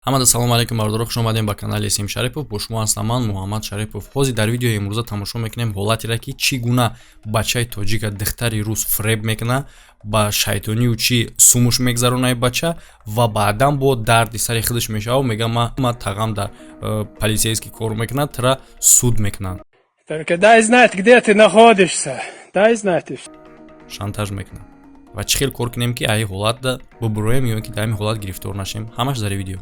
Ҳамада салому алайкум, бародаро, хуш омадем ба канали Сим Шарипов. Бо шумо ҳастам ман, Муҳаммад Шарипов. Ҳозир дар видеои имрӯза тамошо мекунем ҳолатеро, ки чӣ гуна бачаи тоҷика духтари рус фреб мекуна, ба шайтонию чӣ сумуш мегзаронаи бача ва баъдан бо дарди сари худаш мешава. Мега, ма тағам дар полицейский кор мекунад, тра суд мекунанд. Только дай знать, где ты находишься. Дай знать. Шантаж мекунад. Ва чӣ хел кор кунем, ки аи ҳолатда бубуроем ё ки дар ҳамин ҳолат гирифтор нашем? Ҳамаш дар видео.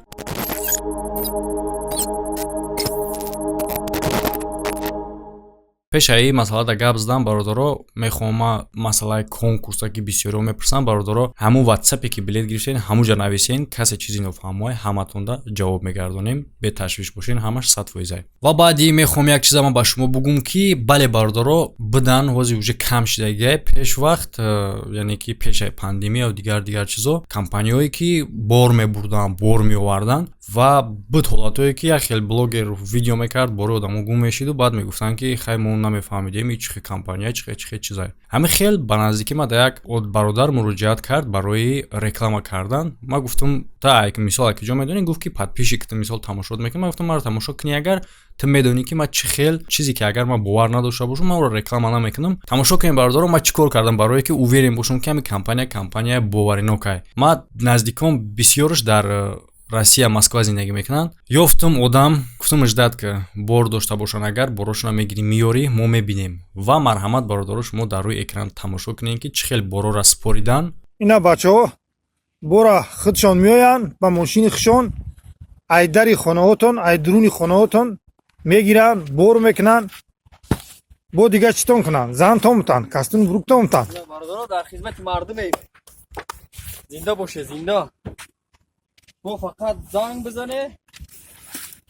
Пеш аи масъалада гап задан, бародаро, мехоҳам ма масъалаи конкурса, ки бисёриҳо мепурсанд. Бародаро, ҳамун ватсапе, ки билет гирифтен, ҳамунҷа нависен. Касе чизи нофаҳмои, ҳаматонда ҷавоб мегардонем, беташвиш бошен, ҳамаш 100%. Ва баъди мехоҳам як чиза ман ба шумо бугум, ки бале, бародаро, бидан, ҳозир уже кам шидагиай. Пеш вақт, яъне ки пешаи пандемия дигар дигар чизо, компаниҳое, ки бор мебурданд, бор меоварданд, ва буд ҳолатҳое, ки як хел блогер видео мекард, бори одамо гум мешиду, баъд мегуфтанд, ки хай, мо намефаҳмидем, и чихе компания, чихе чихе чизае. Ҳамин хел ба наздикӣ ма да як бародар муроҷиат кард барои реклама кардан. Ма гуфтам, та мисол, аки ҷо медонӣ? Гуфт, ки подписчик ту, мисол, тамошот мекунӣ. Ма гуфтам, маро тамошо кунӣ, агар ту медонӣ, ки ма чӣ хел чизе, ки агар ман бовар надошта бошам, ман ӯро реклама намекунам. Тамошо кунем, бародаро, ман чӣ кор кардам, барое ки уверен бошам, ки ҳамин компания компания боваринокай. Ма наздикон бисёрш дар Россия, Москва зиндагӣ мекунанд. Ёфтум одам, гуфтум, ждать ки бор дошта бошанд, агар борошона мегирӣ, меёрӣ, мо мебинем. Ва марҳамат, бародаро, шумо дар рӯи экран тамошо кунед, ки чӣ хел борора споридан. Ина бачаҳо бора худшон меоянд ба мошини худшон, ай дари хонаҳотон, ай дуруни хонаҳотон мегиранд, бор мекунанд. Бо дигар читон кунанд? Зантон бутанд, кастун буруктон бутанд. Бародаро, дар хизмати мардумем. Зинда боше, зинда. Бо фақат занг бизане,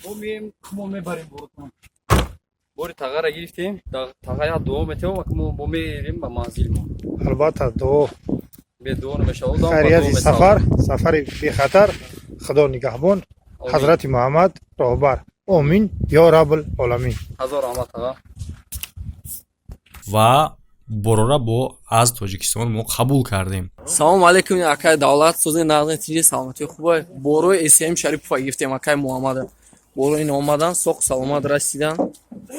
мо меем, мо мебарем боротон. Бори тағара гирифтем, таға як дуо метиҳом, мо бо мерем ба манзилмо. Албатта, дуо. Бе дуо намешавад. Хайрияти сафар, сафари бехатар, Худо нигаҳбон, Ҳазрати Муҳаммад роҳбар, омин ё раббул оламин. Ҳазор раҳмат, таға. Ва борора бо аз Тоҷикистон мо қабул кардем. Салому алейкум, акай Давлат, сӯзи нағзи, тинҷи, саломатии хубай. Борои СМ Шарипова гирифтем, акай Муҳаммада. Борои ин омадан, соқ саломат расидан,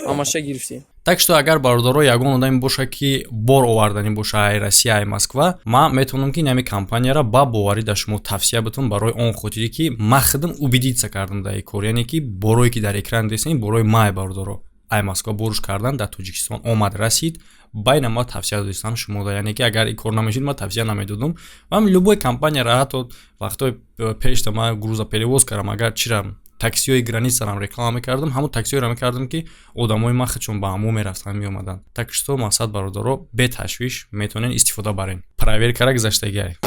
ҳамаша гирифтем. Так что агар, бародаро, ягон одаме боша, ки бор оварданӣ боша ай Россия, ай Москва, ман метавонам, ки ин ҳами компанияра ба боварӣ дар шумо тавсия битам, барои он хотире, ки ман худам убедиться кардам дар ин кор. Яъне ки борое, ки дар экран десем, борои май, бародаро, ай Москва боруш кардан, дар Тоҷикистон омад, расид. Байна ма тавсия додистам шумода, яъне ки агар ин кор намешид, ман тавсия намедодам. Ва любой компанияра, ҳатто вақтҳои пешта ман грузоперевоз кардам, агар чира, таксиҳои границарам реклама мекардам, ҳамон таксиҳоеро мекардам, ки одамои ман худшон ба ҳамо мерафтанд, меомаданд. Так что мақсад, бародаро, беташвиш метавонед истифода барен, проверкара гузаштагиай.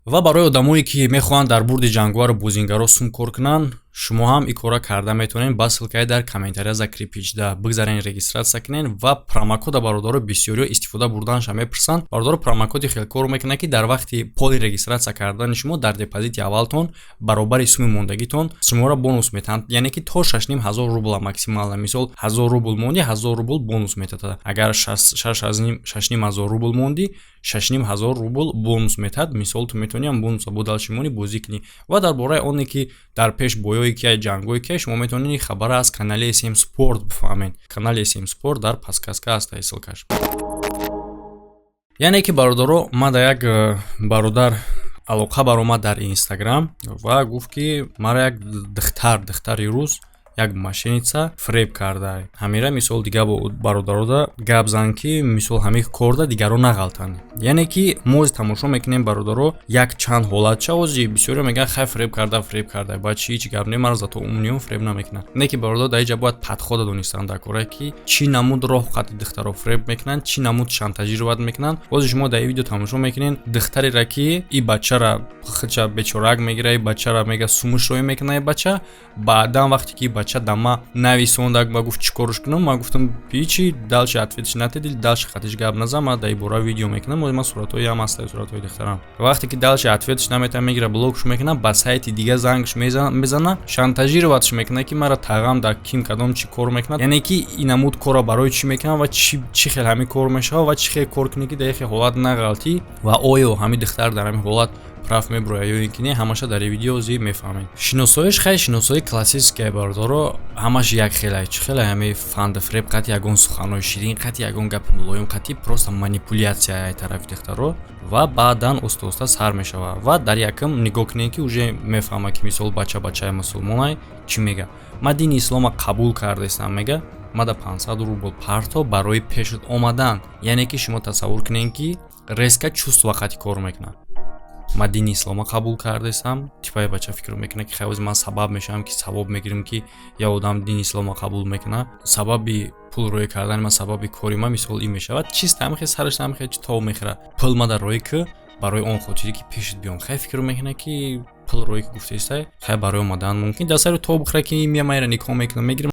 Ва барои одамое, ки мехоҳанд дар бурди ҷангувару бозингаро сум кор кунанд, шумо ҳам ин корра карда метавонед. Ба ссылкаи дар комментария закрепить бигзарен, регистрация кунед ва промокода, бародаро, бисёриҳо истифода бурданша мепурсанд. Бародаро, промокоди хел кор мекунад, ки дар вақти поли регистрация кардани шумо дар депозити аввалтон баробари суми мондагитон шуморо бонус метаҳанд, яъне ки то 6500 рубла максимально. Мисол, 1000 рубл монди, 1000 рубл бонус метаҳад. Агар 6500 рубл монди, 6500 рубл бонус метаҳад. Мисол, ту метавонӣ ҳам бонуса бо дальше мони, бозӣ кунӣ. Ва дар бораи оне, ки дар пеш боёи ки, ҷангое ки, шумо метавонед хабара аз канали СМ Спорт бифаҳмед. Канали СМ Спорт дар подсказка аст ссылкаш. Яъне ки, бародаро, ман да як бародар алоқа баромад дар Инстаграм ва гуфт, ки мара як духтар, духтари рус, як мошенница фреб карда. Ҳамира, мисол, дига бародарода гап зан, ки мисол ҳамин корда дигаро нағалтанд. Яъне ки мо тамошо мекунем, бародаро, як чанд ҳолатша. Ози бисёрио мегӯянд, хай, фреб карда, фреб карда, баъд чи? Ҳеҷ гап не, мара зато умниём фреб намекунад. Не ки, бародаро, дар инҷа бояд подхода донистан дар кора, ки чӣ намуд роҳ қати духтаро фреб мекунанд, чӣ намуд шантажировать мекунанд. Бози шумо дар ин видео тамошо мекунед духтарера, ки и бачара хича бечорак мегира, и бачара мега сумушроӣ мекуна. И бача баъдан, вақте ки бача дама нависондак, ба гуфт, чӣ корш кунам? Ман гуфтам, ҳичи, дальше ответиш натедил, дальше хатиш гап назан, ман дар ин бора видео мекунам. Ман суратҳои ҳам ҳаста, суратҳои духтарам. Вақте ки дальше ответиш наметавон, мегира, блокш мекунам, ба сайти дига зангш мезана, шантажироватьш мекуна, ки мара тағам дар ким кадом чӣ кор мекунад. Яъне ки инамуд корро барои чӣ мекунам ва чӣ хел ҳамин кор мешавад ва чӣ хел кор кунӣ, ки дар яхе ҳолат нағалтӣ. Ва оё ҳамин духтар дар ҳамин ҳолат прав меброяд ё ин ки не, ҳамаша дар видео зи мефаҳмед. Шиносоиш, хай, шиносои классическая, бародаро, ҳамаш як хелай. Чӣ хеле ҳамаи фанду фиреб қати, ягон суханҳои ширин қати, ягон гапи мулоим қати, просто манипуляция ай тарафи духтаро. Ва баъдан оста оста сар мешавад. Ва дар якм нигоҳ кунед, ки уже мефаҳмад, ки мисол бача бачаи мусулмонай. Чӣ мега? «Ман дини ислома қабул кардастам», мега, «мада 500 рубл парто барои пешат омадан». Яъне ки шумо тасаввур кунед, ки резко чувство қати кор мекунад. «Ман дини ислома қабул кардастам», типаи бача фикр мекунад, ки хайози ман сабаб мешавам, ки савоб мегирам, ки як одам дини ислома қабул мекунад, сабаби пул рӯй кардани ман, сабаби кори ман мисол ин мешавад. Чист ҳамихе сараш, ҳамихе чи тов мехӯрад. «Пул мада рӯй ки барои он хотире, ки пешат биём». Хай, фикр мекунад, ки пул рӯй ки гуфтаистай, хай, барои омадан мумкин дар сари тов бихӯрад, ки мия майра никоҳ мекунам, мегирам,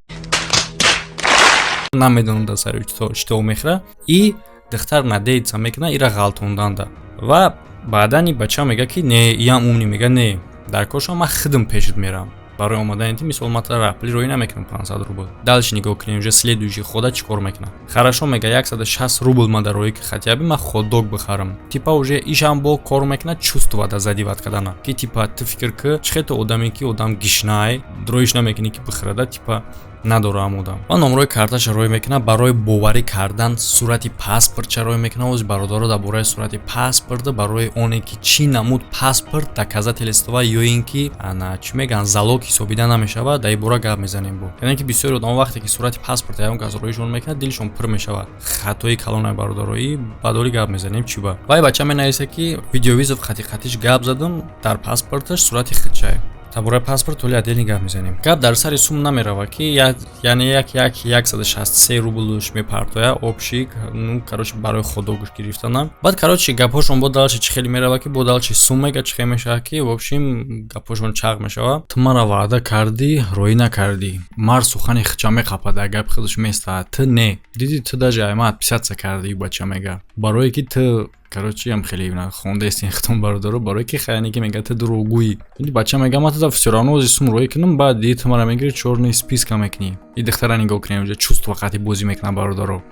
намедонам дар сари чӣ тов мехӯрад. И духтар надеяться мекунад ира ғалтонданда. Ва баъдан и бача мега, ки не, иам умный, мега: «Не, дар коршон ман худам пешат мерам барои омадани ти, мисол ман рапли рӯй намекунам 500 рубл». Дальше нигоҳ кунем, уже следующий хода чӣ кор мекунад. «Хорошо», мега, «160 рубл мада рӯи ки хотя бы ман хот-дог бихарам». Типа уже ишам бо кор мекунад, чувство да задевать кардана, ки типа ту фикр ки чӣ хел ту одаме, ки одам гишнай, дроиш намекунӣ, ки бихӯрада, типа надора одам. Ва номрои карташа рӯй мекунад барои боварӣ кардан, сурати паспортша рӯй мекунад. Ози, бародаро, дар бораи сурати паспорт, барои оне ки чӣ намуд паспорт доказательство ё ин ки ана чӣ мегӯянд, залог ҳисобида намешавад, дар ин бора гап мезанем. Бо яъне ки бисёри одамон вақте ки сурати паспорта ягон кас рӯишон мекунад, дилшон пур мешавад. Хатои калонаи, бародароӣ, бадорӣ гап мезанем чӣ ба. Вай бача менависа, ки видеовызов хати-хатиш гап задам, дар паспорташ сурати худшай. Дар бораи паспорт толи отдельный гап мезанем. Гап дар сари сум намерава, ки яъне як як 163 рублш мепартоя общий, ну, короче, барои хот-дог уш гирифтанам. Баъд, короче, гапҳошон бо дальше чӣ хеле мерава, ки бо дальше сум мега, чӣ хел мешава, ки в общем гапҳошон чақ мешава. «Ту мара ваъда кардӣ, роӣ накардӣ». Мард сухани хича меқапад, дар гапи худаш местаҳад. «Ту не дидӣ, ту даже ай ман отписаться кардӣ», бача мега, «барое ки ту, короче, ям хеле хондаестин хитон, бародаро, барое ки хаяне ки мега, ту дурӯғгӯӣ». Бача мега: «Ман туда всё равно ози сум роӣ кунам, баъд диди ту мара мегири, чёрный списка мекунӣ». И духтара нигоҳ кунем, уже чувство қати бозӣ мекунад, бародаро.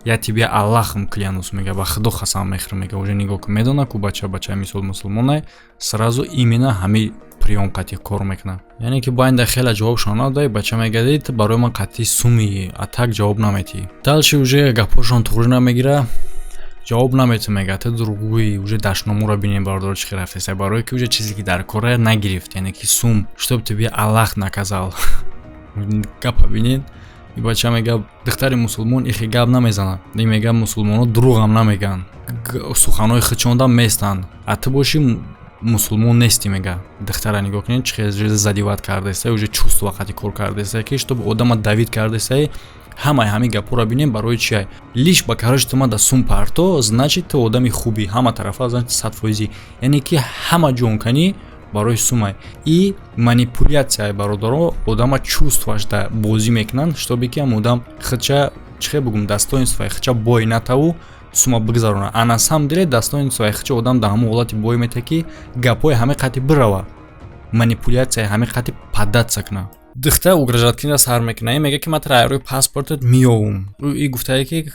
«Я тебе Аллахом клянусь», мега, «ба худо қасам мехӯрам», мега. Уже нигоҳ кун, медона ку бача бача мисол мусулмонай, сразу именно ҳами приём қати кор мекунад. Яъне ки байнда хеле ҷавобшон надои. Бача мега: «Ту барои ман қатъи суми, а так ҷавоб наметиҳӣ». Дальше уже гапҳошон туғрӣ намегира. «Ҷавоб намету», мега, «ту дурӯғгӯӣ». Уже дашномуро бинем, бародаро, чӣ хел рафтеса, барое ки уже чизе ки дар кора нагирифт, яъне ки сум. «Чтоб тебе Аллах наказал». Гапа бинед. И бача мега: «Духтари мусулмон ихе гап намезанад». И мега: «Мусулмонҳо дурӯғам намегӯянд, суханҳои хичонда местанд, а ту бошӣ мусулмон нестӣ», мега. Духтара нигоҳ кунед, чӣ хел задевать кардаеста, уже чувство қати кор кардаеста, ки чтоб одама давить кардаеста. Ҳамаи ҳамин гапҳоро бинем, барои чия? Лишь ба, короче, ту мада сум парто, значит, ту одами хубӣ ҳама тарафа, значит, 100%-ӣ. Яъне ки ҳама ҷонканӣ барои сумай. И манипуляция, бародаро, одама чувство аш да бозӣ мекунанд, чтобы ки ҳам одам худша, чӣ хел бигӯм, достоинство и худша бой натаву сума бигзарона. А на самом деле достоинство и худша одам дар ҳамон ҳолати бой мета, ки гапҳои ҳамин қати бирава, манипуляция и ҳамин қати поддаться кунад. Духтар угрожать кунира сар мекунад. И мега, ки ман тара рӯи паспортат меёвум. И гуфтае, ки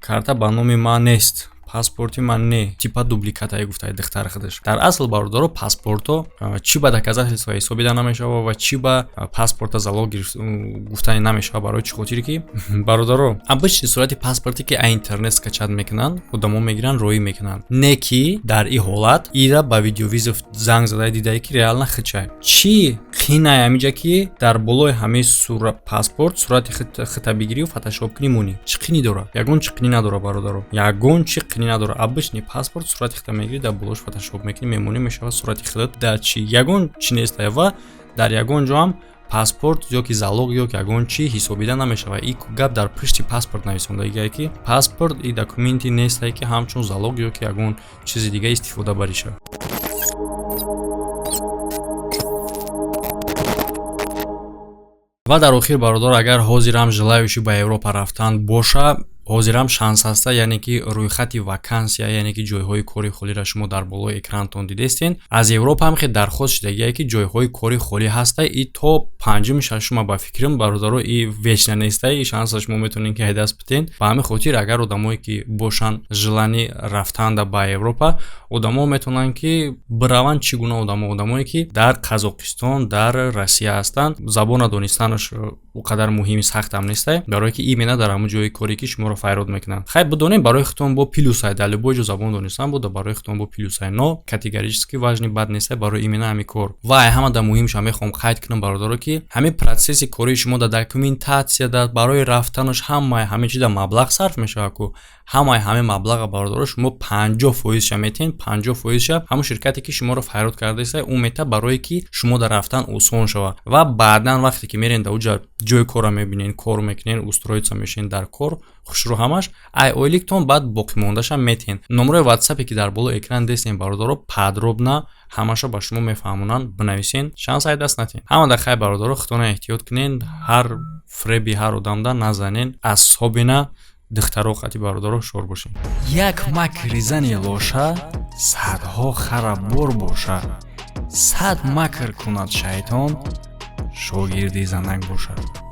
карта ба номи ман нест, паспорти ман не, типа дубликат ае, гуфтаи духтар худаш. Дар асл, бародаро, паспорто чӣ ба доказательство ҳисобида намешава ва чӣ ба паспорта залог гуфтани намешава. Барои чӣ хотире ки, бародаро, обычный сурати паспорте, ки а интернет скачать мекунанд, одамо мегиранд, роӣ мекунанд, не ки дар ин ҳолат ира ба видеовызов занг зада дидае, ки реально хичай. Чӣ қинай ҳамиҷа, ки дар болои ҳамаи паспорт сурати хита бигирию фотошоп кунӣ, монӣ? Чӣ қинӣ дорад? Ягон чӣ қинӣ надорад, бародаро, ягон чӣ қинӣ надорад. Обычный паспорт, сурати хита мегирӣ, дар болош фотошоп мекунӣ, мемонӣ, мешавад сурати худат. Дар чӣ ягон чӣ нест ва дар ягон ҷо ҳам паспорт ё ки залог ё ки ягон чӣ ҳисобида намешавад. И гап дар пушти паспорт нависондагие, ки паспорт и документе нестае, ки ҳамчун залог ё ки ягон чизи дига истифода барӣ шавад. Ва дар охир, бародар, агар ҳозирам желающий ба Европа рафтан боша. Ҳозирам шанс ҳаста, яъне ки рӯйхати вакансия, яъне ки ҷойҳои кори холиро шумо дар болои экранатон дидестен. Аз Европа ҳам хел дархост шудагие, ки ҷойҳои кори холӣ ҳаста и то панҷуми шашума. Ба фикрам, бародаро, и вечно нестай, и шанса шумо метавонед ки ҳайдаст битен. Ба ҳамин хотир, агар одамое ки бошанд желание рафтанда ба Европа, одамо метавонанд ки бираванд. Чӣ гуна одамо? Одамое ки дар Қазоқистон, дар Россия ҳастанд, забона донистанаш о қадар муҳими сахтам нестай, барое ки именно дар ҳамон ҷои коре ки шуморо файрод мекунанд. Хай, бидонем, барои худтон бо плюсай, дар любой ҷо забон донистан буда барои худтон бо плюсай, но категорически важный бад нестай барои именно ҳамин кор. Ва ай ҳамада муҳимша мехоҳам қайд кунам, бародаро, ки ҳамин процесси кории шумо дар документация, дар барои рафтанаш, ҳамаи ҳамин чиза маблағ сарф мешавад ку. Ҳамаи ҳамин маблаға, бародаро, шумо 50 фоизша метиҳед, 50 фоизша ҳамон ширкате ки шуморо файрод кардаиста, ӯ мета, барое ки шумо дар рафтан осон шавад. Ва баъдан вақте ки мерен дар уҷа, ҷои корро мебинен, кор мекунен, устроиться мешавен дар кор, хушрӯ, ҳамаш ай ойликтон баъд боқимондаша метиҳен. Номерои ватсапе ки дар болои экран дестем, бародаро, подробно ҳамаша ба шумо мефаҳмонанд. Бинависен, шанс ай даст натиҳен. Ҳама дар хай, бародаро, худтона эҳтиёт кунен, ҳар фреби ҳар одамда назанен, особенно духтаро қати. Бародаро, шор бошед. Як макри зани лоша садҳо хара бор боша, 100 макр кунад шайтон, шогирди занак бошад.